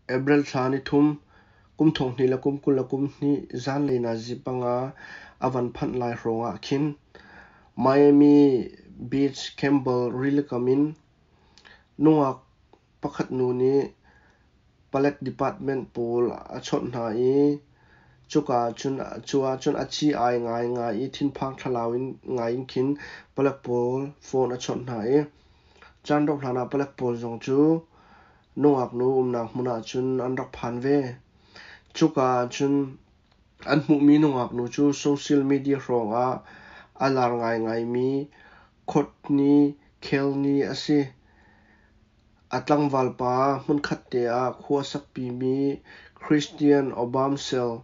April thla ni thum, kum thong hnih le kum 20 le kum hnih zanlei nazi 5 a van phanh lai hrawng ah khin Miami Beach Campbell rilikam in nungak pakhat nu nih palek department pawl a chawnh hna i cuka ahcun cu ahcun a ci ai ngaingai i thinphang thlalau in ngai in khin palek pawl phone a chawnh hna i caan rauh hlan ah palek pawl zong cu nungak nu umnak hmun ahcun an rak phan ve. Cuka ahcun an hmuhmi nungak nu cu social media hrawng ah a lar ngaingaimi Courtney Kelly a si. A tlangval pa hmunkhat te ah khua sakpimi Christian Obamsel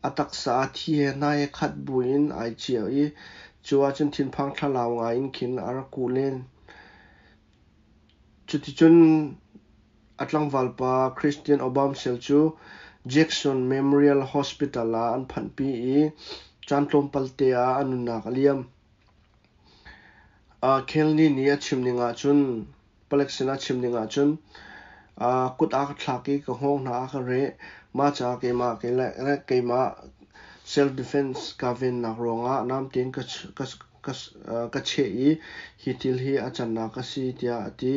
a taksa ah thi he hnai he khat buin ai ciah i cu ahcun thinphang thlalau ngai in khin a rak kuh len. Cuticun a tlangval pa Christian Obamsel cu Jackson Memorial Hospital ah an phanhpi i caan tlawmpal te ah a nunnak a liam. Kelly nih a chim ning ahcun palek sinah chim ning ahcun kut a ka thlak i ka hngawng hna a ka reh. Mah caah keimah keimah self defense kaa vennak ruangah namte in ka cheh i hi thil hi a cannak a si tiah a ti.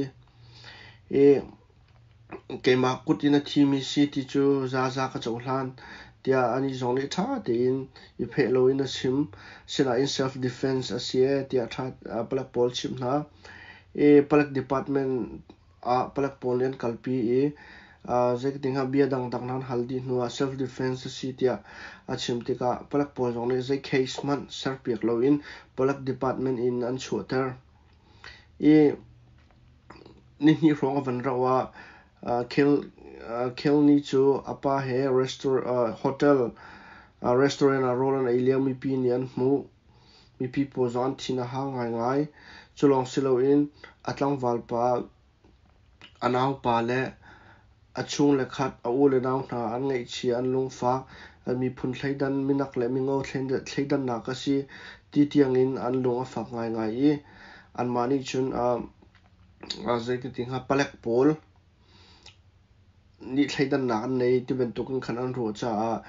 I keimah kut in a thimi si ti cu zaza ka cohlan tiah anih zong nih ṭha tein i pheh loin a chim. Sinain self defense a si ee tiah ṭha palek pawl chimh hna. I palek department ah palek pawl nih an kalpi i zeitin hnga bia dangdang hna an hal dih hnuah self defense a si tiah a chim tikah palek pawl zong nih zei case hmanh serpiak loin palek department in an chuahter. I nihnih hrawng a van rauh ah Kelny cu a pa he hotel restaurant ah rawl an ei lio mipi nih an hmuh. Mipi pawl zong an thin a hang ngaingai. Cu lawng si loin a tlangval pa, a naupa le a chung le khat a u le nau hna an ngaihchia, an lungfak, an miphun thleidan, minak le mingo thleidannak a si ti tiangin an lung a fak ngaingai i anmah nih cun zeiti hnga palek pawl nih thleidannak an nei ti bantukin khan an ruah caah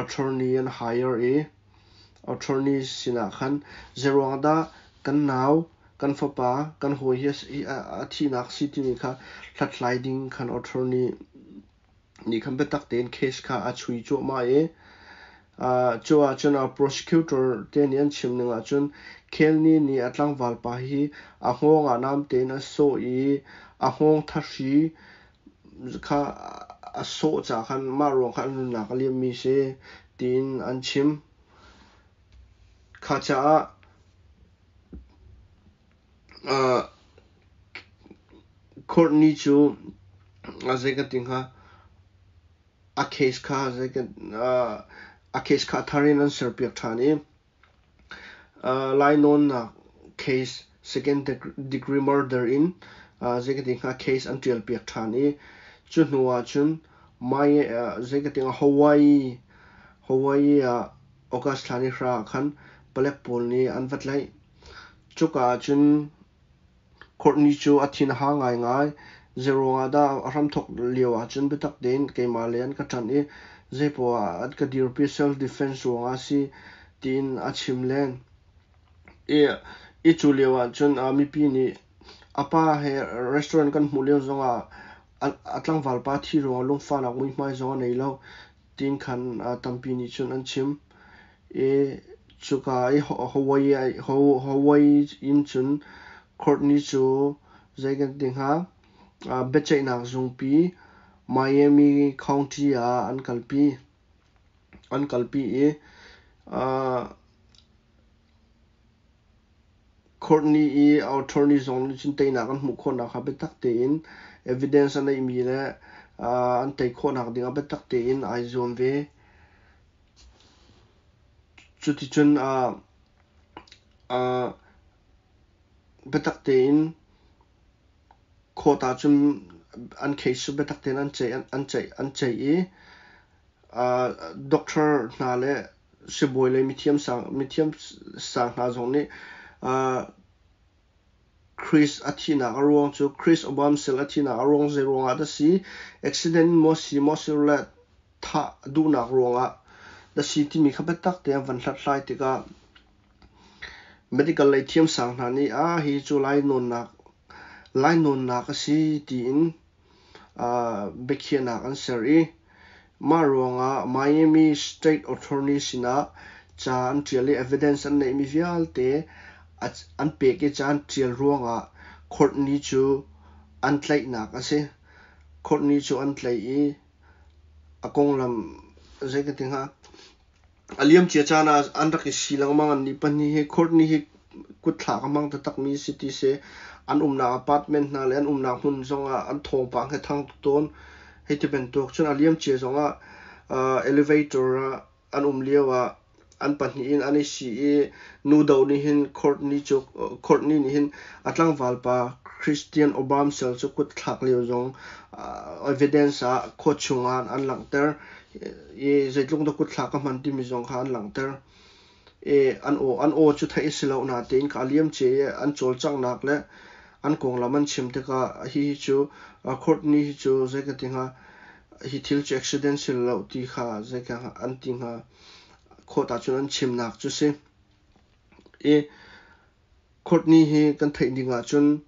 attorney an hire i attorney sinah khan zeiruang dah kan nau kan fapa kan hawi hi a thihnak si timi kha hlathlai ding khan attorney nih khan biatak tein case kha a chui cuahmah i cu ahcun prosecutor te nih an chim ning ahcun Kelny nih a tlangval pa hi a hngawng ah namte in a sawh i a hngawng thahri kha a sawh caah khan mah ruang khan a nunnak a liammi si tiin an chim. Kha caah Courtney cu zei kan ti hnga a case kha zei kan a case kha a thar in an serpiak ṭhan i lainawnnak case second degree murder in zei ka ti hnga case an ṭialpiak ṭhan i cu hnu ah cun zei ka ti hnga Hawaii Hawaii ah August thla ni hra ah khan palek pawl nih an va tlaih. Cuka ah cun Courtney cu a thin a hang ngaingai. Zeiruang ah dah a hramthawk lio ahcun biatak tein keimah le an ka ṭanh i zeipoah ah an ka dirpi self-defense ruangah a si tiin a chim len. I cu lio ahcun mipi nih a pa he restaurant kan hmuh lio zongah a tlangval pa thi ruangah lungfahnak muihmai zong a nei lo tiin khan tampi nih cun an chim. I cuka i Hawaii in cun Courtney cu zei kan ti hnga biaceihnak zungpi Miami County ah an kalpi. An kalpi i Courtney i attorney zong nih cun teinak an hmuh khawhnak kha biatak tein evidence a neihmi le an tei khawhnak dingah biatak tein ai zuam ve. Cuticun biatak tein court ahcun an case cu biatak tein an ceih an ceih an ceih i doctor hna le sibawi le mithiam sang hna zong nih. Chris a thihnak a ruang cu Chris Obamsel a thihnak a ruang zei ruangah dah si, accident maw si maw silole thah duhnak ruangah dah si timi kha biatak tein van hlathlai tikah medical lei thiamsang hna nih ah hi cu lainawnnak a si tiin biakhiahnak an ser i mah ruangah Miami State Attorney sinah ca an ṭial i evidence an neihmi vialte an pek i ca an ṭial ruangah Courtney cu an tlaihnak a si. Courtney cu an tlaih i a konglam zei ka ti hnga, a liamcia caan ah an rak i si lengmang. Annih pahnih hi, Courtney hi kutthlak a hmang taktakmi si ti si. An umnak apartment hna le an umnak hmun zongah an thawngpang he thang tuk tawn. Hei ti bantuk cun a liamcia zongah elevator ah an um lio ah an pahnih in an i si i nu do nih hin Courtney cu Courtney nih hin a tlangval pa Christian Obamsel cu kut thlak lio zong evidence ah court chungah an langhter i zeitluk dah kut thlak a hman timi zong kha an langhter. I an aw cu theih a si lo natein kha a liam cia i an cawlcanghnak le an konglam an chim tikah hihi cu Courtney hi cu zei ka ti hnga, hi thil cu accident si lo ti kha zei ka an ti hnga, court ahcun an chimnak cu si. I Courtney hi kan theih ding ahcun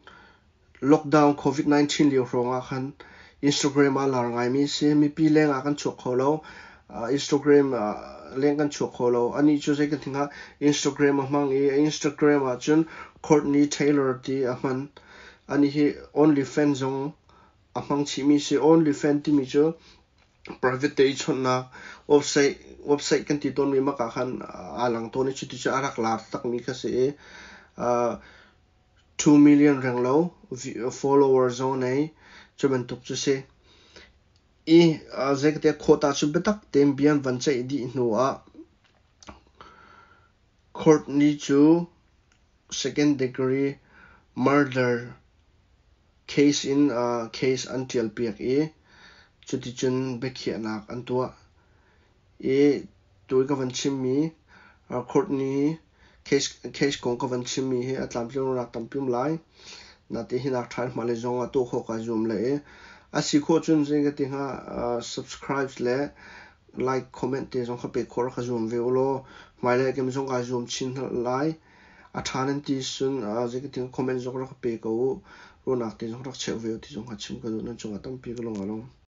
lockdown COVID-19 lio hrawng ah khan Instagram ah lar ngaimi si. Mipi leng ah kan chuak kho lo. Instagram leng kan chuak kho lo. Anih cu zei kan ti hnga, Instagram a hmang i Instagram ah cun Courtney Taylor ti a hman. Anih hi OnlyFans zong a hmang chihmi si. OnlyFans timi cu private te i chawnhnak website kan ti tawnmi mak ah khan aa lang tawn i cuti cu a rak lar takmi kha si i 2 million renglo follower zong nei cu bantuk cu si. I zeikate khawt ah cu biatak tein bia an van ceih dih hnu ah Courtney cu second degree murder case in case an ṭialpiak i cuticun biakhiahnak an tuah. I tu ka van chimmi Courtney case kong ka van chimmi hi a tlamtling rak tampi um lai. Nate hi nak ṭha hmalei zong ah tuah khawh kai zuam le i a si khawh cun zei ka ti hnga, subscribe le like comment te zong kha pek khawh rak ka zuam ve u law hmailei kem zong kai zuam chin lai. A ṭha nan ti cun zei ka ti hnga, comment zong rak ka pe ko u. Ruahnak te zong rak cheuh ve u ti zong kha chim ka duh. Nan cungah tampi ka lung a lawm.